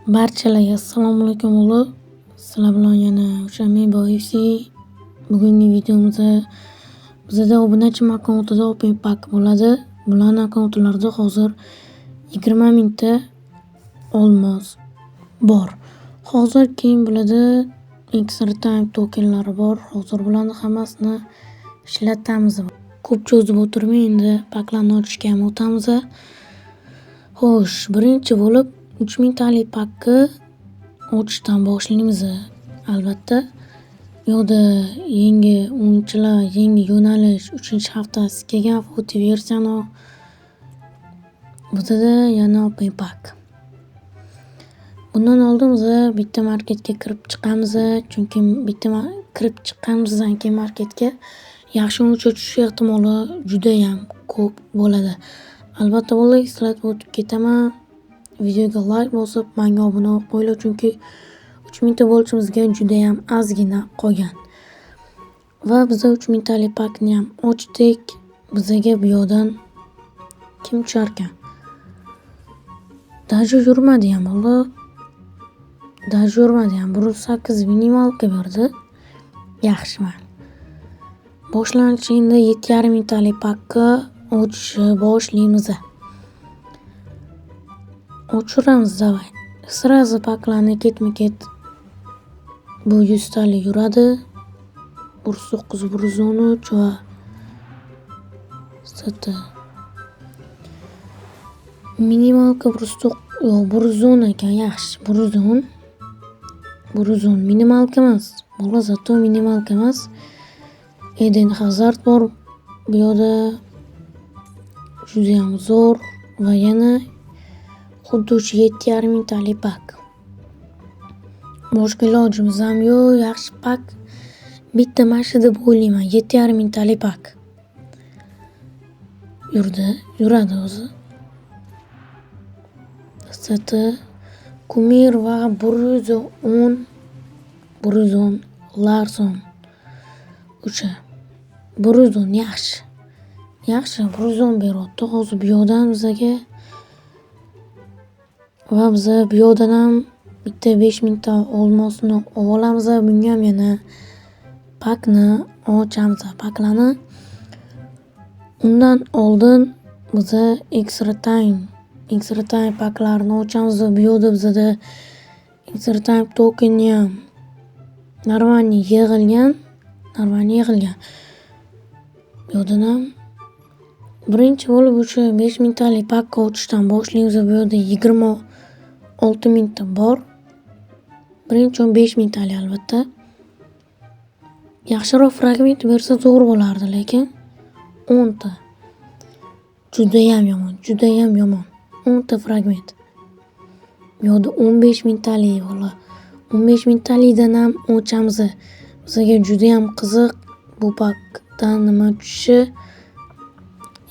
Barchalarga assalomu alaykum o'g'li. Sizlar bilan yana o'sha men Boysi. Bugungi videomizda bizada obunachi akkauntida open pack bo'ladi. Bularni akkauntlarida hozir 20 mingta olmos bor. Hozir keyin bularda extra time tokenlari bor. Hozir bularni hammasini ishlatamiz. Ko'p cho'zib o'tirmay endi paklarni ochishga ham o'tamiz. Xo'sh, birinchi bo'lib 3000 talik pakni ochishdan boshlaymiz albatta. Bu yoqda yangi o'yinchilar, yangi yo'nalish 3-haftasi kelgan FUT versiyani bizada yana open pack. Bundan oldin biza bitta marketga kirib chiqamiz, chunki bitta kirib chiqqanimizdan keyin marketga yaxshi o'yinchi tushish ehtimoli judayam ko'p bo'ladi. Albatta bolalar, eslatib o'tib ketaman. Videoga like bosib, menga obuna bo'lib qo'yinglar, chunki 3000 ta bo'lishimizga judayam ozgina qolgan. Va biza 3000 talik pakni ham ochdik. Bizaga bu yoqdan kim tusharkan? Даже yurmadi ham bolalar. Даже yurmadi ham. 108 minimalka berdi. Yaxshi, mayli. Boshlanishi endi 7,5 mingtalik pakni ochishni boshlaymiz. Ochiramiz давай. Сразу paklarni ketma-ket bu 100 talik yuradi. 109, 113 va ST. Minimalka 109, yo'q, 110 ekan, yaxshi. 110. 110 minimalka emas. Bola, зато minimalka emas. Eden Hazard bor bu yoqda. Judayam zo'r va yana xuddi o'sha 7,5 mingtalik pak. Boshqa ilojimiz ham yo'q, yaxshi pak. Bitta mana shu deb o'ylayman, 7,5 mingtalik pak. Yurdi, yuradi o'zi. ST Kumir va 110, 110 Larson. O'sha 110 yaxshi. Yaxshi, 110 beryapti. Hozir bu yoqdan bizaga va biza bu yoqdan ham bitta 5000 mingta olmosni olamiz. Bunga ham yana pakni ochamiz. Paklarni undan oldin biza extra time paklarni ochamiz. Bu yoqda bizada extra time tokenni ham нормальный yig'ilgan, нормальный yig'ilgan. Bu yoqdan ham birinchi bo'lib o'sha 5000 mingtalik pakka ochishdan boshlaymiz. Bu yoqda 26 mingta bor. Birinchi 15 mingtalik albatta. Yaxshiroq fragment bersa zo'r bo'lardi, lekin 10 ta. Judayam yomon, judayam yomon. 10 ta fragment. Bu yoqda 15 mingtalik bola. 15 mingtalikdan ham ochamiz. Bizga judayam qiziq bu pakdan nima tushishi.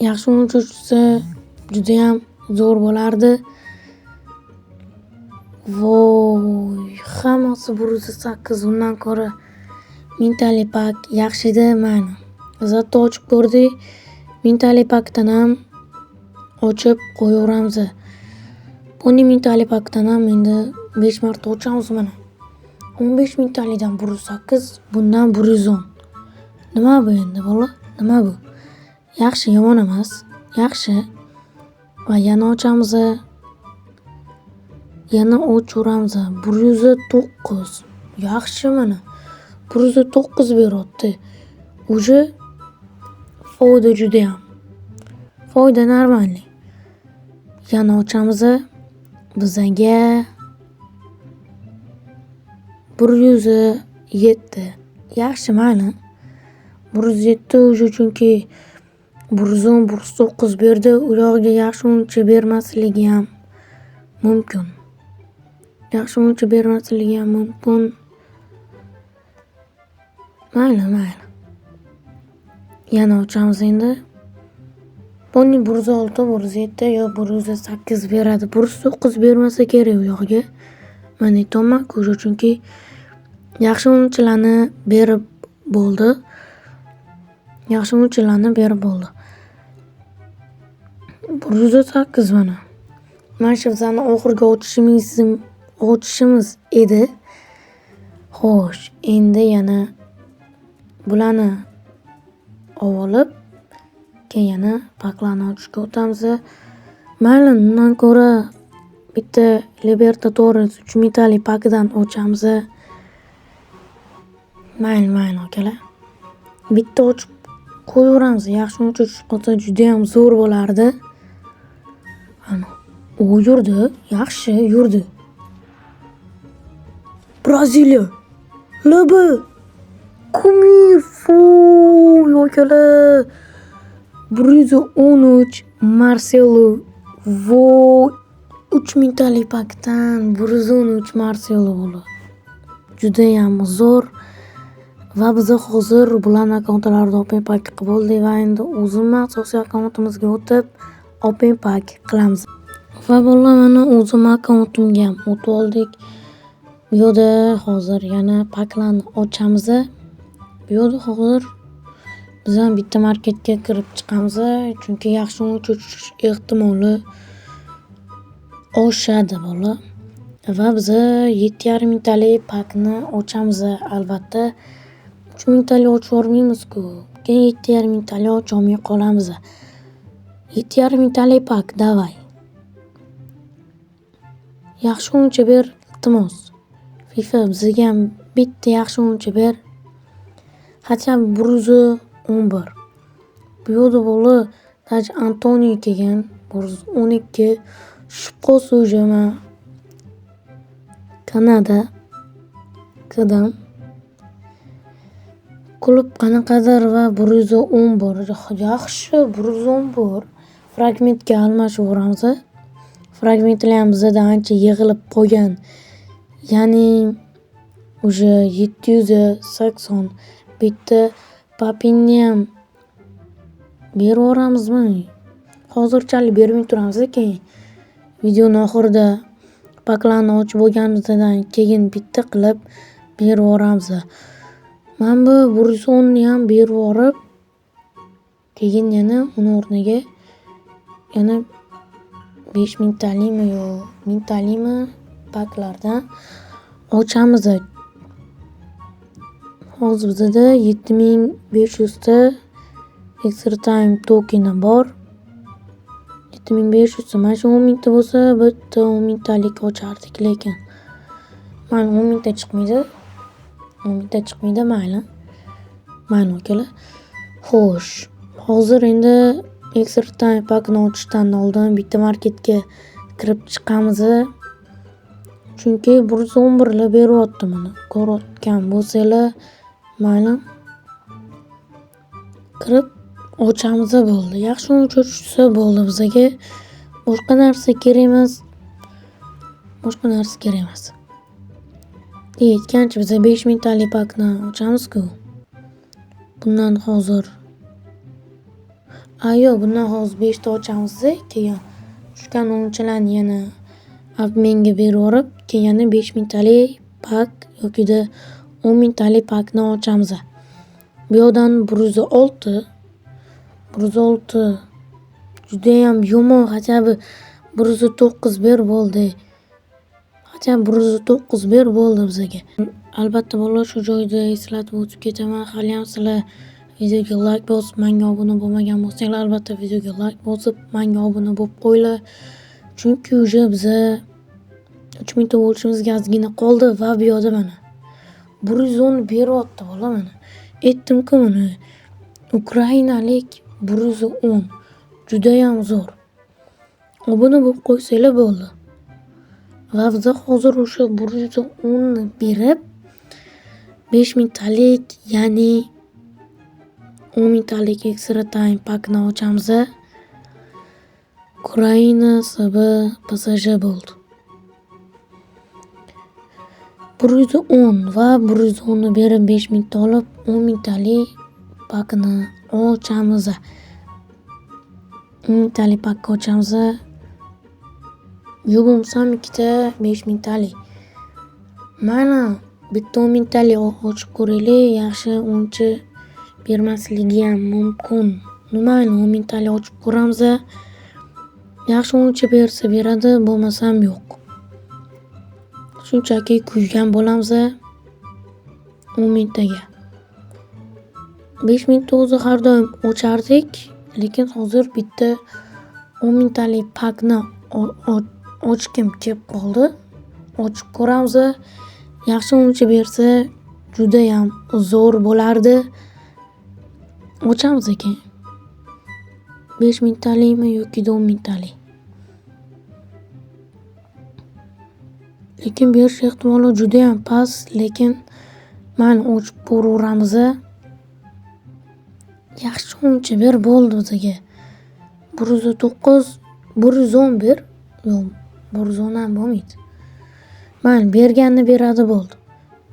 Yaxshi o'yinchi tushsa judayam zo'r bo'lardi. Voy, hammasi 108, undan ko'ra mingtalik pak yaxshi edi, mayli. Зато ochib ko'rdik. Mingtalik pakdan ham ochib qo'yaveramiz. Buni mingtalik pakdan ham endi 5 marta ochamiz mana. 15 mingtalikdan 108, bundan 110. Nima bu endi bola? Nima bu? Yaxshi, yomon emas. Yaxshi. Va yana ochamiz. Yana ochaveramiz. 109. Yaxshi mana. 109 beryapti. Уже foyda judayam. Foyda нормальный. Yana ochamiz. Bizaga 107. Yaxshi, mayli. 107 уже, chunki 110, 109 berdi. U yog'iga yaxshi o'yinchi bermasligi ham mumkin. Yaxshi o'yinchi bermasligi ham mumkin. Mayli, mayli. Yana ochamiz endi. Buni 106, 107 yo 108 beradi. 109 bermasa kerak u yog'iga. Man aytyapman-ku уже, chunki yaxshi o'yinchilarni berib bo'ldi. Yaxshi o'yinchilarni berib bo'ldi. 108 mana. Mana shu bizani oxirgi ochishimiz. ochishimiz edi. Xo'sh, endi yana bularni olib, keyin yana paklarni ochishga o'tamiz. Mayli, undan ko'ra bitta Libertadores 3000 talik pakidan ochamiz. Mayli, mayli, akalar. Bitta ochib qo'yaveramiz. Yaxshi o'yinchi tushib qolsa judayam zo'r bo'lardi. Ana, u yurdi, yaxshi yurdi. Braziliya. LB. Kumir. Voy, akalar. 113 Marcelo. Voy, 3000 talik pakdan 113 Marcelo bo'ldi. Judayam zo'r. Va biz hozir bularni akkauntlarida open pack qilib bo'ldik va endi o'zimni asosiy akkauntimizga o'tib open pack qilamiz. Va bolalar, mana o'zim akkauntimga ham o'tib oldik. Bu yerda hozir yana paklarni ochamiz. Bu yerda hozir biz ham bitta marketga kirib chiqamiz, chunki yaxshi o'yinchi tushish ehtimoli oshadi, bolalar. Va biza 7500 talik pakni ochamiz albatta. 3000 talik ochib yubormaymiz-ku. Keyin 7500 talik ocholmay qolamiz. 7500 talik pak, давай. Yaxshi o'yinchi ber, iltimos. FIFA, bizga ham bitta yaxshi o'yinchi ber. Хотя бы 111. Bu yerda, bolalar, даже Antoni kelgan. 112 tushib qolsa, уже man Kanada qadam. Klub qanaqadir va 111. Yaxshi, 111. Fragmentga almashib yuboramiz. Fragmentlar ham bizada ancha yig'ilib qolgan. Ya'ni уже 780. Bitta Papinni ham berib yuboramizmi? Hozirchalik bermay turamiz, keyin videoni oxirida paklarni ochib bo'lganimizdan keyin bitta qilib berib yuboramiz. Mana bu 110 ni ham berib yuborib, keyin yana uni o'rniga yana 5000 talikmi yo 1000 talikmi paklardan ochamiz. Hozir bizada 7500 ta extra time tokeni bor. 7500 ta. Mana shu 10 000 ta bo'lsa, bitta 10 000 talik ochardik lekin. Mayli, 10 000 ta chiqmaydi. 10 000 ta chiqmaydi, mayli. Mayli, akalar. Xo'sh, hozir endi extra time pakni ochishdan oldin bitta marketga kirib chiqamiz. Chunki 111 lar beryapti mana. Ko'rayotgan bo'lsanglar, mayli. Kirib ochamiz, bo'ldi. Yaxshi o'yinchi tushsa bo'ldi bizaga. Boshqa narsa kerak emas. Boshqa narsa kerak emas. Aytgancha, biza 5000 talik pakni ochamiz-ku. Bundan hozir, a yo'q, bundan hozir beshta ochamiz-da, keyin tushgan o'yinchilarni yana обмен ga berib yuborib, keyin yana 5000 talik pak yokida 10 000 talik pakni ochamiz. Bu yoqdan 106. 106 judayam yomon, хотя бы 109 ber, bo'ldi. Хотя бы 109 ber, bo'ldi bizaga. Albatta, bolalar, shu joyda eslatib o'tib ketaman. Haliyam sizlar videoga layk bosib, manga obuna bo'lmagan bo'lsanglar, albatta videoga layk bosib, manga obuna bo'lib qo'yinglar. Chunki уже biza 3000 ta bo'lishimizga ozgina qoldi va bu yoqda mana 110 beryapti, bola, mana. Aytdim-ku, mana ukrainalik 110 judayam zo'r. Obuna bo'lib qo'ysanglar bo'ldi. Va biza hozir o'sha 110 ni berib, 5000 talik, ya'ni 10 000 talik extra time pakni ochamiz. Ukraina SB PSG bo'ldi. 110 va 110 ni berib, 5000 ta olib, 10 000 talik pakni ochamiz. 10 000 talik pakni ochamiz. Yo bo'lmasam ikkita 5000 talik. Mayli, bitta 10 000 talik ochib ko'raylik. Yaxshi o'yinchi bermasligiyam mumkin. Mayli, 10 000 talik ochib ko'ramiz. Yaxshi o'yinchi bersa beradi, bo'lmasam yo'q. Shunchaki kuygan bo'lamiz 10 mingtaga. 5 mingta o'zi har doim ochardik, lekin hozir bitta 10 mingtalik pakni ochgim kelib qoldi. Ochib ko'ramiz. Yaxshi o'yinchi bersa judayam zo'r bo'lardi. Ochamiz keyin. 5 mingtalikmi yoki 10 mingtalik. Lekin berish ehtimoli judayam past, lekin mayli ochib ko'raveramiz. Yaxshi o'yinchi ber bo'ldi bizga. 109, 110 ber. Yo'q, 110 ham bo'lmaydi. Mayli, berganni beradi bo'ldi.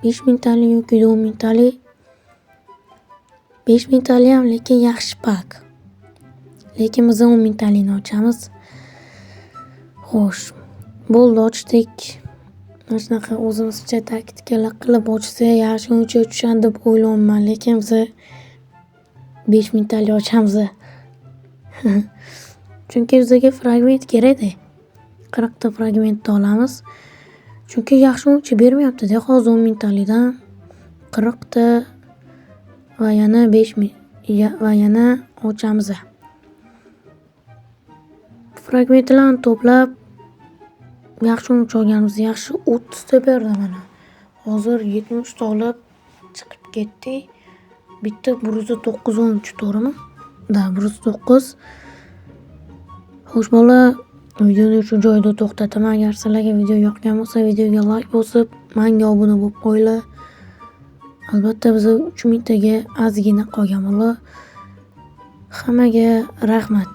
5 mingtalik yoki 10 mingtalik. 5 mingtalik ham lekin yaxshi pak. Lekin biz 10 mingtalikni ochamiz. Xo'sh, bo'ldi ochdik. Mana shunaqa o'zimizcha taktikalar qilib ochsa yaxshi o'yinchi tushadi deb o'ylayapman, lekin biz 5 mingtalik ochamiz. Chunki bizga fragment kerak-da. 40 ta fragmentni olamiz. Chunki yaxshi o'yinchi bermayapti-da hozir 10 mingtalikdan 40 ta va yana 5 ming va yana ochamiz. Fragmentlarni to'plab yaxshi o'yinchi olganimiz yaxshi. 30 ta berdi mana. Hozir 70 ta olib chiqib ketdik. Bitta 109 o'yinchi, to'g'rimi? Da, 109. Xo'sh bolalar, videoni shu joyda to'xtataman. Agar sizlarga video yoqqan bo'lsa, videoga like bosib, menga obuna bo'lib qo'yinglar. Albatta biz 3 mingtaga ozgina qolgan bolalar. Hammaga rahmat.